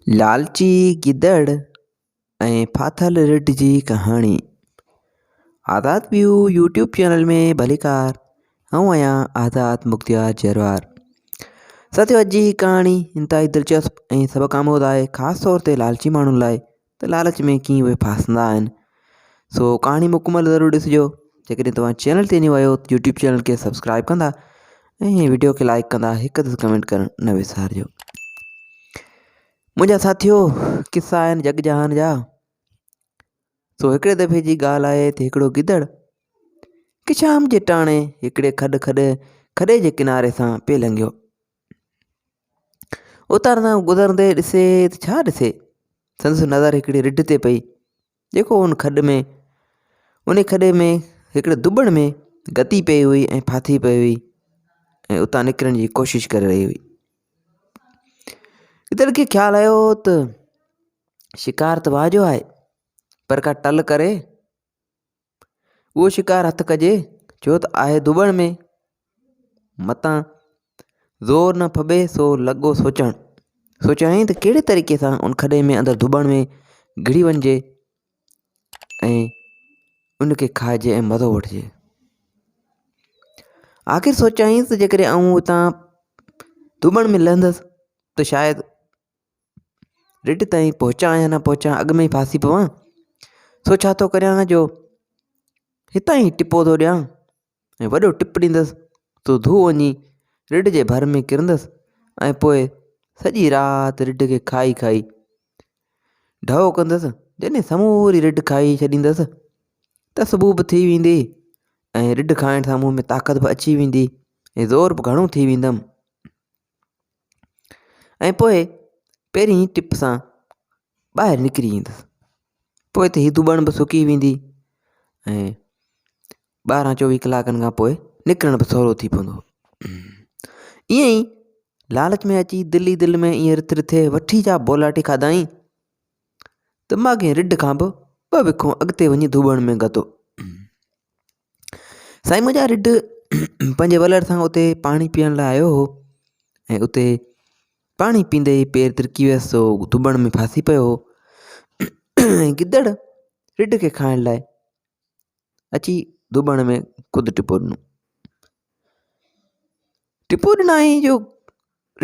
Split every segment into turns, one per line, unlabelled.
لالچي گدڙ ۽ ڦاٿل رڍ جي ڪهاڻي آزاد ويو يوٽيوب چينل ۾ ڀليڪار آئون آهيان آزاد مختيار جروار ساٿيو اڄ جي هي ڪهاڻي انتهائي دلچسپ ۽ سبق آموز آهي خاص طور تي لالچي ماڻهن لاء ته لالچ ۾ ڪيئن اهي ڦاسندا آهن سو ڪهاڻي مڪمل ضرور ڏسجو جيڪڏهن توهان چينل تي نيو آهيو ته يوٽيوب چينل کي سبسڪرائب ڪندا ۽ وڊيو کي لائڪ ڪندا هڪ دفعو ڪمينٽ ڪرڻ نه وسارجو منهنجا ساٿيو قصا آهن جڳ جهان جا سو هڪڙي دفعي جي ڳالهه آهي ته هڪڙو گدڙ شام جي ٽاڻي هڪڙي کڏ کڏ کڏي جي ڪناري سان پئي لنگهيو اتان کان گذرندي ڏسي ته ڇا ڏسي سندس نظر هڪڙي رڍ تي پئي جيڪو ان کڏ ۾ ان کڏي ۾ هڪڙي ڌٻڻ ۾ گتي پئي هئي ۽ ڦاٿي پئي هئي ۽ اتان نڪرڻ جي ڪوشش ڪري رهي هئي گدڙ کي خيال آيو ته شڪار ته واهه جو آهي پر ڪا ٽل ڪري اهو شڪار هٿ ڪجي ڇو ته آهي ڌوٻڻ ۾ متان زور نه ڦٻي سو لڳو سوچڻ سوچيائين ته ڪهڙي طريقي سان ان کڏي ۾ اندر ڌوٻڻ ۾ گهڙي وڃجي ۽ ان کي کائجي ۽ مزو وٺجي آخر سوچيائين ته جيڪڏهن آئون هتان ڌوٻڻ ۾ لهندس ته شايد رڍ تائين پهچان يا نه پهچان اڳ ۾ ئي ڦاسي پوان سو ڇا ٿو ڪريان جو هتان ئي ٽپو ٿو ڏيان ۽ وڏو ٽپ ڏيندس ته ڌو وڃي رڍ جي ڀر ۾ ڪرندس ۽ پوء سڄي رات رڍ کي کائي کائي ڍؤ ڪندس جڏهن سموري رڍ کائي ڇڏيندس ته صبح به ٿي ويندي ۽ رڍ کائڻ سان مون ۾ طاقت به اچي ويندي ۽ زور به گهڻو ٿي ويندم ۽ پوء پهرين ئي ٽپ سان ٻاهر نڪري ايندس پوء ته هي ڌوٻڻ به سڪي ويندي ۽ 12 24 ڪلاڪن کان پوء نڪرڻ به سولو ٿي پوندو ائين ئي لالچ ۾ اچي دل ئي دل ۾ ائين رٿ رٿي وٺي جا بولاٽي کاڌائين ته ماڳهين رڍ کان به ٻه وکون اڳتي وڃي ڌوٻڻ ۾ گتو سائين منهنجا رڍ پنهنجي ولر سان اتي پاڻي پيئڻ لاء آيو هو ۽ اتي پاڻي پيئندي ئي پير ترڪي ويس سو ڌٻڻ ۾ ڦاسي پيو هو ۽ گدڙ رڍ کي کائڻ لاء اچي ڌٻڻ ۾ خود ٽپو ڏنو ٽپو ڏنائين جو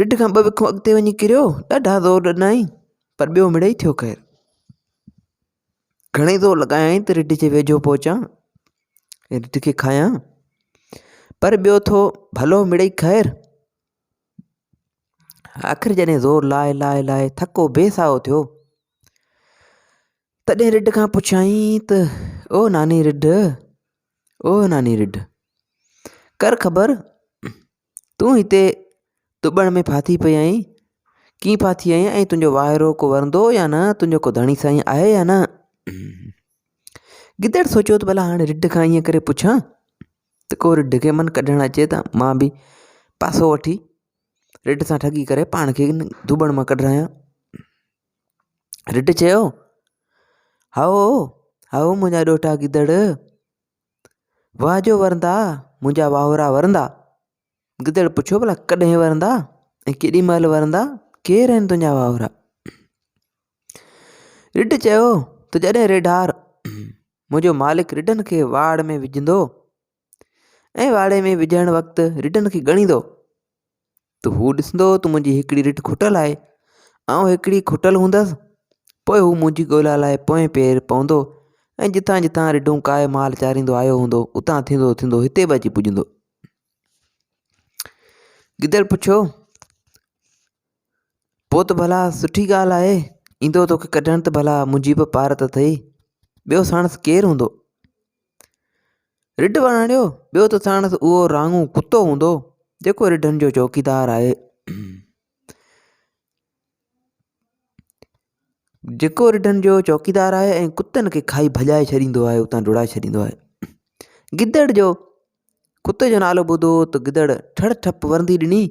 رڍ کان ٻه وکون اڳتي وڃي ڪريو ڏاڍا زور ڏنائين پر ٻيو مڙئي ٿيو خير گهڻي زور لڳايائين ته رڍ جي ويجهو پهچان ۽ رڍ کي کايان پر ٻيو ٿو ڀلو مڙئي خير آخر جڏهن زور لائي لائي لائي ٿڪو بي ساهو ٿيو تڏهن رڍ کان پڇيائين ته او ناني رڍ او ناني رڍ ڪر خبر تون هتي ڌٻڻ ۾ ڦاٿي پئي آهين، ڪيئن ڦاٿي آهين ۽ تنهنجو واهرو ڪو ورندو يا نه، تنهنجو ڪو ڌڻي سائين آهي يا نه؟ گدڙ سوچيو ته ڀلا هاڻي رڍ کان ائين ڪري پڇان ته ڪو رڍ کي من ڪڍڻ اچي ته مان به پاسو وٺي رڍ سان ٺڳي ڪري پاڻ کي ڌٻڻ مان ڪڍرايان. رڍ چيو، هائو هائو منهنجا ڏوهٽا گدڙ، واهه جو ورندا، منهنجا واهورا ورندا. گدڙ پڇيو ڀلا ڪڏهن ورندا ۽ ڪيڏي مهل ورندا، ڪير آهن تنهنجا واهورا؟ رڍ چيو ته جڏهن ريڍار منهنجو مالڪ رڍن کي واڙ ۾ وجهندو ۽ واڙي ۾ وجهڻ وقت رڍن کي ڳڻيندو ته هو ڏسندو ته منهنجي هڪڙي رڍ کٽل آهي، آئون هڪڙي کٽل هوندس، پوء هو منهنجي ڳولا لاء پوئين پير پوندو ۽ جتان جتان رڍون ڪاهي مال چاريندو آيو هوندو، اتان ٿيندو ٿيندو هتي به اچي پڄندو. گدڙ پڇيو، پوء ته ڀلا سٺي ڳالهه آهي، ايندو توکي ڪڍڻ ته ڀلا منهنجي به پارت اٿئي، ٻيو ساڻس ڪير هوندو؟ رڍ وراڻيو، ٻيو ته ساڻس اهو راڱو ڪتو هوندو، جيڪو رڍن جو چوڪيدار آهي. جيڪو رڍن جو چوڪيدار آهي ۽ ڪتن کي کائي ڀڄائي ڇڏيندو آهي، اتان ڊوڙائي ڇڏيندو آهي. گدڙ جو ڪتي جو نالو ٻڌو ته گدڙ ٺڙ ٺپ ورندي ڏني،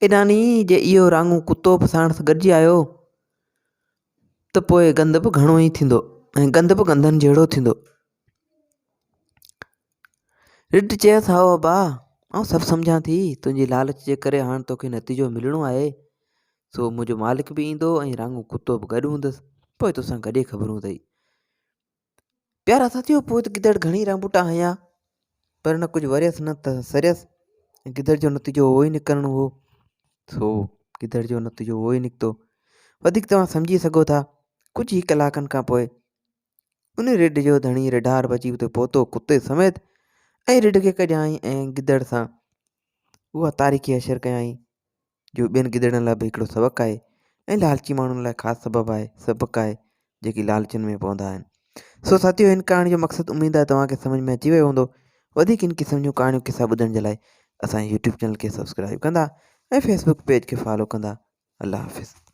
اي ناني جي اهو راڱو ڪتو به ساڻس گڏجي آيو ته پوء گند به گهڻو ئي ٿيندو ۽ گند به گندن جهڙو ٿيندو. رڍ چيس هائو ابا، آئون سڀ سمجهان ٿي، تنهنجي لالچ جي ڪري هاڻ توکي نتيجو ملڻو آهي. سو منهنجو مالڪ به ايندو ۽ راڱو ڪتو به گڏ هوندس، پوء توسان گڏي خبرون اٿئي. پيارا ساٿيو پوء ته گدڙ گهڻي رانبوٽا هنيا پر نه ڪجهه وريس نه ته سريس ۽ گدڙ جو نتيجو اهو ئي نڪرڻو هو سو گدڙ جو نتيجو اهو ئي نڪتو وڌيڪ توهان سمجهي سگهو ٿا ڪجهه ئي ڪلاڪن کان پوء ان رڍ جو ڌڻي رڍار بچي اتي پهتو ڪتي سميت ۽ رڍ کي ڪڍيائين ۽ گدڙ سان اها تاريخي حشر ڪيائين جو ٻين گدڙن لاء به هڪڙو سبق آهي ۽ لالچي ماڻهن لاء خاص سبب آهي سبق آهي جيڪي لالچن ۾ پوندا آهن سو ساٿيو هن ڪهاڻي جو مقصد اميد آهي توهان کي سمجھ ۾ اچي ويو هوندو وڌيڪ ان قسم جون ڪهاڻيون قصا ٻڌڻ جي لاء اسان جي يوٽيوب چينل کي سبسڪرائب ڪندا ۽ فيسبوڪ پيج کي فالو ڪندا الله حافظ.